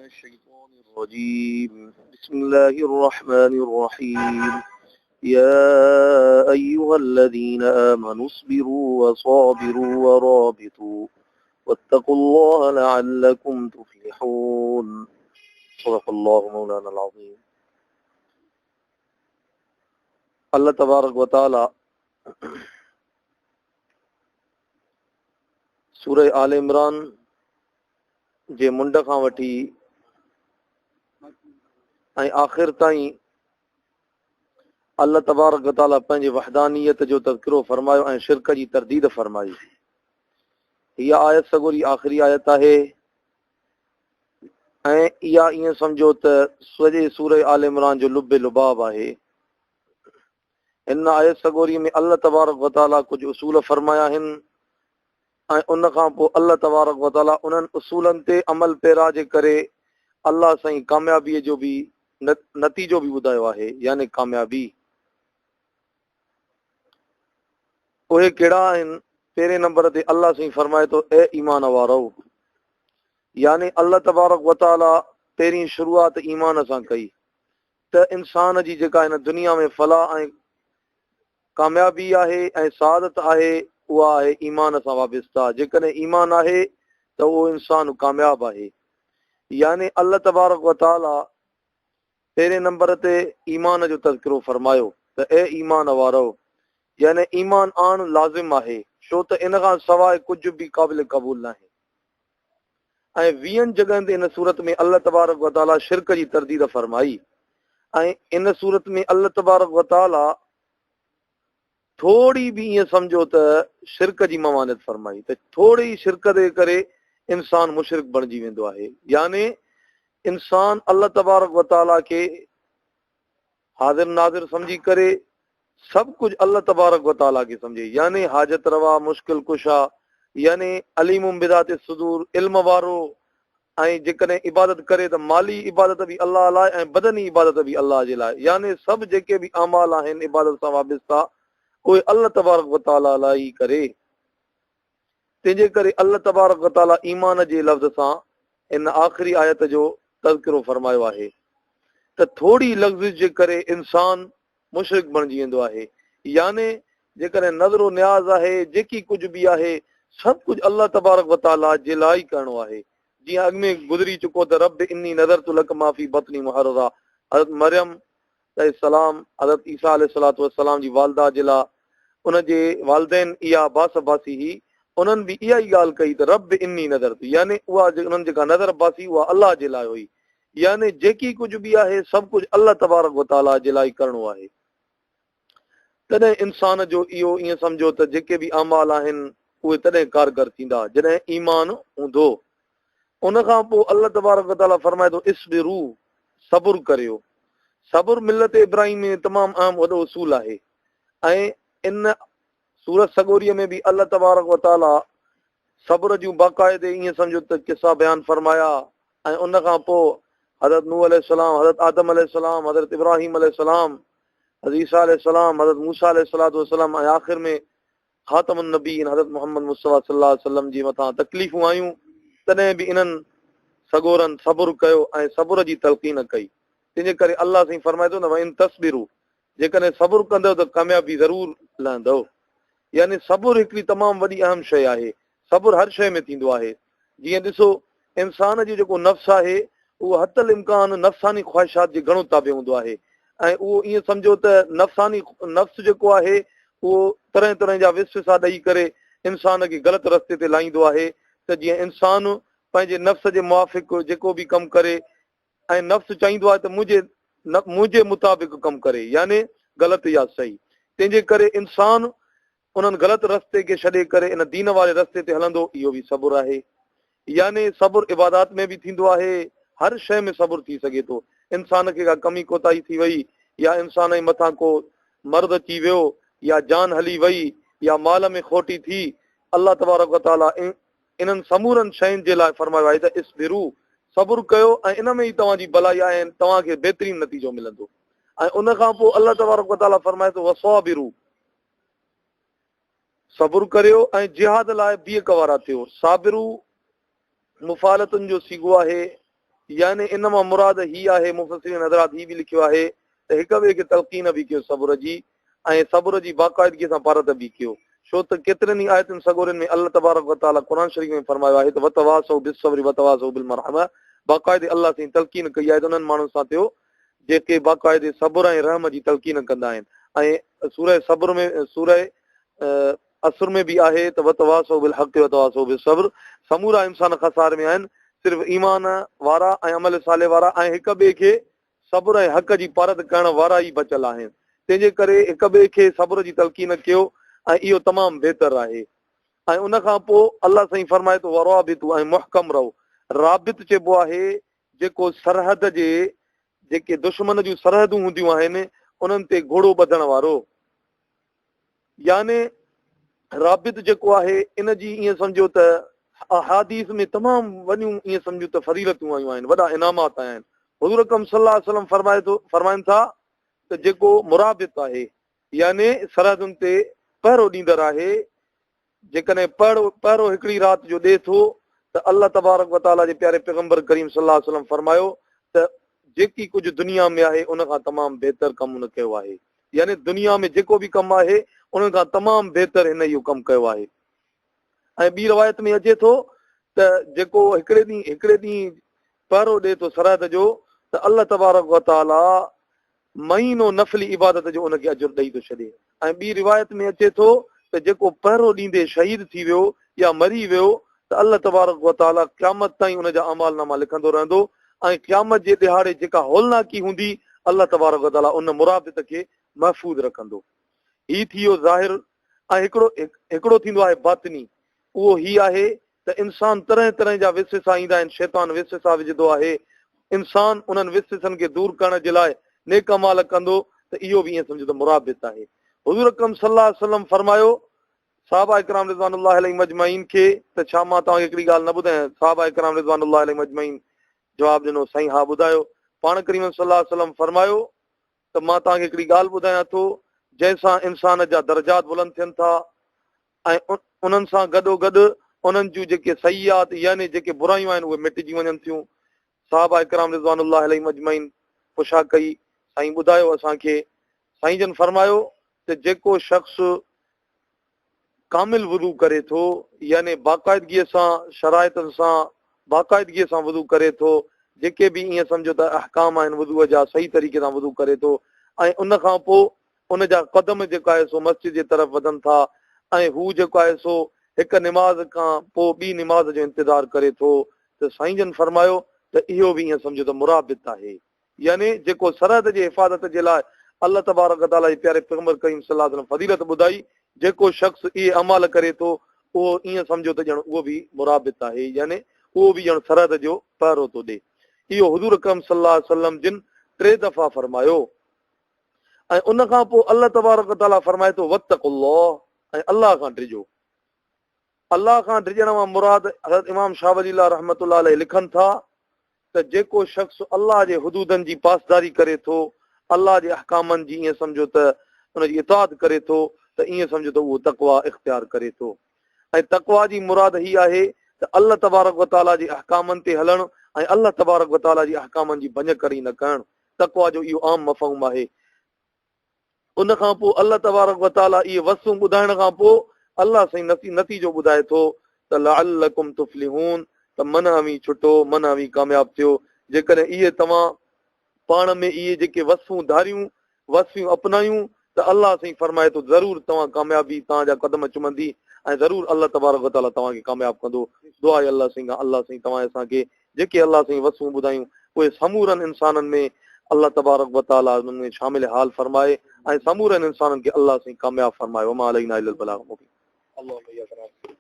الشيطان الرجيم. بسم الله الرحمن الرحيم. يا أيها الذين آمنوا اصبروا وصابروا ورابطوا واتقوا الله لعلكم تفلحون. صدق الله مولانا العظيم. الله تبارڪ وتعالى سورة آل عمران جي منڍ کان وٺي ۽ آخر تائين الله تبارڪ وتعالى پنهنجي وحدانيت جو تذڪرو فرمايو ۽ شرڪ جي ترديد فرمائي. هيء آيت سڳوري آخري آيت آهي ۽ اها ائين سمجهو ته سڄي سورة آل عمران جو لب لباب آهي. هن آيت سڳوري ۾ الله تبارڪ وتعاليٰ ڪجهه اصول فرمايا آهن ۽ ان کان پوء الله تبارڪ وتعاليٰ انهن اصولن تي عمل پيرا جي ڪري الله سائين ڪاميابيء جو به نتيجو به ٻڌايو آهي يعني ڪاميابي. اهي ڪهڙا آهن؟ پهرين نمبر تي الله سائين فرمائي ٿو، اي ايمان وارؤ! يعني الله تبارڪ وتعاليٰ پهرين شروعات ايمان سان ڪئي ته انسان جي جيڪا هن دنيا ۾ فلاح ۽ ڪاميابي آهي ۽ سعادت آهي اها آهي ايمان سان وابسته، جيڪڏهن ايمان آهي ته اهو انسان ڪامياب آهي. يعني الله تبارڪ و تعاليٰ پهرين نمبر تي ايمان جو تذڪرو فرمايو ته اي ايمان وارؤ! يعني ايمان آڻڻ لازم آهي ڇو ته ان کان سواء ڪجهه به قابل قبول ناهي. ۽ ويهن جڳهن تي ان سورت ۾ الله تبارڪ و تعاليٰ شرڪ جي ترديد فرمائي ۽ ان سورت ۾ الله تبارڪ و تعاليٰ ٿوري به ائين سمجهو ته شرڪ جي ممانعت فرمائي ته ٿوري ئي شرڪ جي ڪري انسان مشرڪ بڻجي ويندو آهي يعني انسان الله تبارڪ و تعاليٰ کي حاضر ناظر سمجهي ڪري سڀ ڪجهه الله تبارڪ و تعاليٰ کي سمجهي يعني حاجت روا، مشڪل ڪشا يعني عليم بذات الصدور، علم وارو، ۽ جيڪڏهن عبادت ڪري ته مالي عبادت به الله لاء ۽ بدني عبادت به الله جي لاء يعني سڀ جيڪي به اعمال آهن عبادت سان وابسته اهي الله تبارڪ و تعاليٰ لاء ئي ڪري. تنهن جي ڪري الله تبارڪ و تعاليٰ ايمان جي لفظ سان ان آخري آيت جو تذڪرو فرمايو آهي ته ٿوري لغزش جي ڪري انسان مشرڪ بڻجي ويندو آهي يعني جيڪڏهن نذر و نياز آهي جيڪي ڪجهه به آهي سڀ ڪجهه الله تبارڪ و تعاليٰ جي لاء ئي ڪرڻو آهي جيئن اڳ ۾ گذري چڪو ته رب اني نذرت لڪ ما في بطني محررا حضرت مريم عليه السلام حضرت عيسيٰ عليه الصلوة والسلام جي والده جي لاء ان جي والدين اها باس باسي هئي انهن به اها ئي ڳالهه ڪئي ته رب اني نذرت يعني اها انهن جيڪا نذر باسي اها الله جي لاء هئي يعني جيڪي ڪجهه به آهي سڀ ڪجهه الله تبارڪ وتعاليٰ جي لاء ئي ڪرڻو آهي تڏهن انسان جو اهو ائين سمجهو ته جيڪي به اعمال آهن اهي تڏهن ڪارگر ٿيندا جڏهن ايمان هوندو ان کان پوء الله تبارڪ وتعاليٰ فرمائي ٿو اصبرو صبر ڪريو. صبر ملت ابراهيم ۾ تمام اهم وڏو اصول آهي ۽ ان سورت سڳوريء ۾ به الله تبارڪ وتعاليٰ صبر جون باقاعدي ائين سمجهو ته قصا بيان فرمايا ۽ ان کان پوء حضرت نوح عليه السلام، حضرت آدم عليه السلام، حضرت ابراهيم عليه السلام، حضرت عيسيٰ عليه السلام، حضرت موسيٰ عليه الصلوة والسلام ۽ آخر ۾ خاتم النبيين حضرت محمد مصطفيٰ صلي الله عليه وسلم جي مٿان تڪليفون آيون تڏهن به انهن سڳورن صبر ڪيو ۽ صبر جي تلقين ڪئي تنهن جي ڪري الله سائين فرمائي ٿو نه وان تصبروا جيڪڏهن صبر ڪندؤ ته ڪاميابي ضرور لهندؤ يعني صبر هڪڙي تمام وڏي اهم شيء آهي صبر هر شيء ۾ ٿيندو آهي جيئن ڏسو انسان جو جيڪو نفس آهي اهو حتي الامڪان نفساني خواهشات جي گهڻو تابع هوندو آهي ۽ اهو ائين سمجهو ته نفساني نفس جيڪو آهي اهو طرح طرح جا وسوسا ڏئي ڪري انسان کي غلط رستي تي لائيندو آهي ته جيئن انسان پنهنجي نفس جي موافق جيڪو به ڪم ڪري ۽ نفس چاهيندو آهي ته منهنجي منهنجي مطابق ڪم ڪري يعني غلط يا صحيح تنهن جي ڪري انسان انهن غلط رستي کي ڇڏي ڪري ان دين واري رستي تي هلندو اهو به صبر آهي. يعني صبر عبادات ۾ به ٿيندو آهي، هر شيء ۾ صبر ٿي سگهي ٿو. انسان کي ڪا ڪمي ڪوتاهي ٿي وئي يا انسان جي مٿان ڪو مرض اچي ويو يا جان هلي وئي يا مال ۾ کوٽي ٿي، الله تبارڪ وتعاليٰ انهن سمورن شين جي لاء فرمايو آهي ته اصبروا صبر ڪيو ۽ ان ۾ ئي توهان جي ڀلائي آهي ۽ توهان کي بهترين نتيجو ملندو ۽ ان کان پوء الله تبارڪ وتعاليٰ فرمائي ٿو وصابروا صبر ڪريو ۽ جهاد لاء بيهڪ وارا ٿيو. صابرو مفاعلتن جو صيغو آهي. يعني ان مان مراد هي آهي، مفسرين حضرات هي به لکيو آهي ته هڪ ٻئي کي تلقين به ڪيو صبر جي ۽ صبر جي باقاعدگي سان پارت به ڪيو، ڇو ته ڪيترين ئي آيتن سڳورين ۾ الله تبارڪ وتعاليٰ قرآن شريف ۾ فرمايو آهي ته وتواصوا بالصبر وتواصوا بالمرحمة باقاعدي الله سائين تلقين ڪئي آهي ته انهن ماڻهن سان ٿيو جيڪي باقاعدي صبر ۽ رحم جي تلقين ڪندا آهن ۽ سوره صبر ۾ سوره عصر ۾ به آهي ته وتواصوا بالحق وتواصوا بالصبر سمورا انسان خساري ۾ آهن صرف ايمان وارا ۽ عمل صالح وارا ۽ هڪ ٻئي کي صبر ۽ حق جي پارت ڪرڻ وارا ئي بچيل آهن تنهن جي ڪري هڪ ٻئي کي صبر جي تلقين ڪيو ۽ اهو تمام بهتر آهي ۽ ان کان پوء الله سائين فرمائي ٿو ورابطوا ۽ محڪم رهو رابط چئبو آهي جيڪو سرحد جي جيڪي دشمن جون سرحدون هونديون آهن انهن تي گهوڙو ٻڌڻ وارو يعني رابط جيڪو آهي ان جي ائين سمجهو ته احاديث ۾ تمام وڏيون ائين سمجهو ته فضيلتون آيون آهن، وڏا انعامات آيا آهن. حضور اڪرم صلي الله عليه وسلم فرمائي ٿو فرمائن ٿا ته جيڪو مرابط آهي يعني سرحدن تي پهرو ڏيندڙ آهي جيڪڏهن پهرو پهرو هڪڙي رات جو ڏئي ٿو ته الله تبارڪ و تعاليٰ جي پياري پيغمبر ڪريم صلي الله عليه وسلم فرمايو ته جيڪي ڪجهه دنيا ۾ آهي ان کان تمام بهتر ڪم ان ڪيو آهي يعني دنيا ۾ جيڪو به ڪم آهي ان کان تمام بهتر هن اهو ڪم ڪيو آهي ۽ ٻي روايت ۾ اچي ٿو ته جيڪو هڪڙي ڏينهن هڪڙي ڏينهن پهرو ڏئي ٿو سرحد جو ته الله تبارڪ و تعاليٰ مهينو نفلي عبادت جو ان کي اجر ڏئي ٿو ڇڏي ۽ ٻي روايت ۾ اچي ٿو ته جيڪو پهرو ڏيندي شهيد ٿي ويو يا مري ويو ته الله تبارڪ و تعاليٰ قيامت تائين ان جا اعمال ناما لکندو رهندو ۽ قيامت جي ڏهاڙي جيڪا هولناڪي هوندي الله تبارڪ و تعاليٰ ان مرابط کي محفوظ رکندو. هي ٿي ويو ظاهر ۽ هڪڙو هڪڙو ٿيندو آهي باطني اهو هي آهي ته انسان طرح طرح جا وسوسا ايندا آهن، شيطان وسوسا وجهندو آهي، انسان انهن وسوسن کي دور ڪرڻ جي لاء نيڪ اعمال ڪندو ته اهو به ائين سمجهو ته مرابط آهي. حضور اڪرم صلي الله عليه وسلم فرمايو، صحابه ڪرام رضوان الله عليهم اجمعين کي ته ڇا مان توهان کي هڪڙي ڳالهه نه ٻڌايان؟ صحابه ڪرام رضوان الله عليهم اجمعين جواب ڏنو، سائين ها ٻڌايو. پاڻ ڪريم صلي الله عليه وسلم فرمايو ته مان توهان کي هڪڙي ڳالهه ٻڌايان ٿو جنهن سان انسان جا درجات بلند ٿين ٿا ۽ انهن سان گڏوگڏ انهن جون جيڪي سيئات يعني جيڪي برايون آهن اهي مٽجي وڃن ٿيون. صحابه ڪرام رضوان الله عليهم اجمعين پڇا ڪئي، سائين ٻڌايو اسان کي. سائين جن فرمايو ته جيڪو شخص ڪامل وضو ڪري ٿو يعني باقاعدگيء سان شرائطن سان باقاعدگيء سان وضو ڪري ٿو، جيڪي به ائين سمجهو ته احڪام آهن وضوء جا صحيح طريقي سان وضو ڪري ٿو ۽ ان کان پوء ان جا قدم جيڪو آهي سو مسجد جي طرف وڌن ٿا ۽ هو جيڪو آهي سو هڪ نماز کان پوء ٻي نماز جو انتظار ڪري ٿو ته سائين جن فرمايو ته اهو به ائين سمجهو ته مرابط آهي يعني جيڪو سرحد جي حفاظت جي لاء الله تبارڪ وتعاليٰ جي پياري پيغمبر ڪريم صلي الله عليه وسلم فضيلت ٻڌائي جيڪو شخص اهي اعمال ڪري ٿو اهو ائين سمجهو ته ڄڻ اهو به مرابط آهي يعني اهو به ڄڻ سرحد جو پهرو ٿو ڏي اهو حضور اڪرم صلي الله عليه وسلم جن ٽي دفعا فرمايو. ۽ ان کان پوء الله تبارڪ و تعاليٰ فرمائي ٿو واتقوا الله ۽ الله کان ڊڄو. الله کان ڊڄڻ مان مراد حضرت امام شاهه ولي الله رحمة الله عليه لکن ٿا ته جيڪو شخص الله جي حدودن جي پاسداري ڪري ٿو، الله جي احڪامن جي ائين سمجهو ته ان جي اطاعت ڪري ٿو ته ائين سمجهو ته اهو تقويٰ اختيار ڪري ٿو ۽ تقويٰ جي مراد هي آهي ته الله تبارڪ و تعاليٰ جي احڪامن تي هلڻ ۽ الله تبارڪ و تعاليٰ جي احڪامن جي ڀڃڪڙي نه ڪرڻ. تقويٰ جو اهو عام مفهوم آهي. ان کان پوء الله تبارڪ و تعاليٰ اهي وصفون ٻڌائڻ کان پوء الله سائين نتيجو ٻڌائي ٿو ته لعلڪم تفلحون ته من اوهين ڇٽو، من اوهين ڪامياب ٿيو، جيڪڏهن اهي توهان پاڻ ۾ اهي جيڪي وصفون ڌاريون، وصفيون اپنايون ته الله سائين فرمائي ٿو ضرور توهان ڪاميابي توهان جا قدم چمندي ۽ ضرور الله تبارڪ و تعاليٰ توهان کي ڪامياب ڪندو. دعا آهي الله سائين کان الله سائين توهان ۽ اسان کي جيڪي الله سائين وصفون ٻڌايون اهي سمورن انسانن ۾ الله تبارڪ و تعاليٰ انهن ۾ شامل حال فرمائي ۽ سمورن انسانن کي الله سائين ڪامياب فرمائي وما علينا الا البلاغ المبين. اللهم اياک نعبد.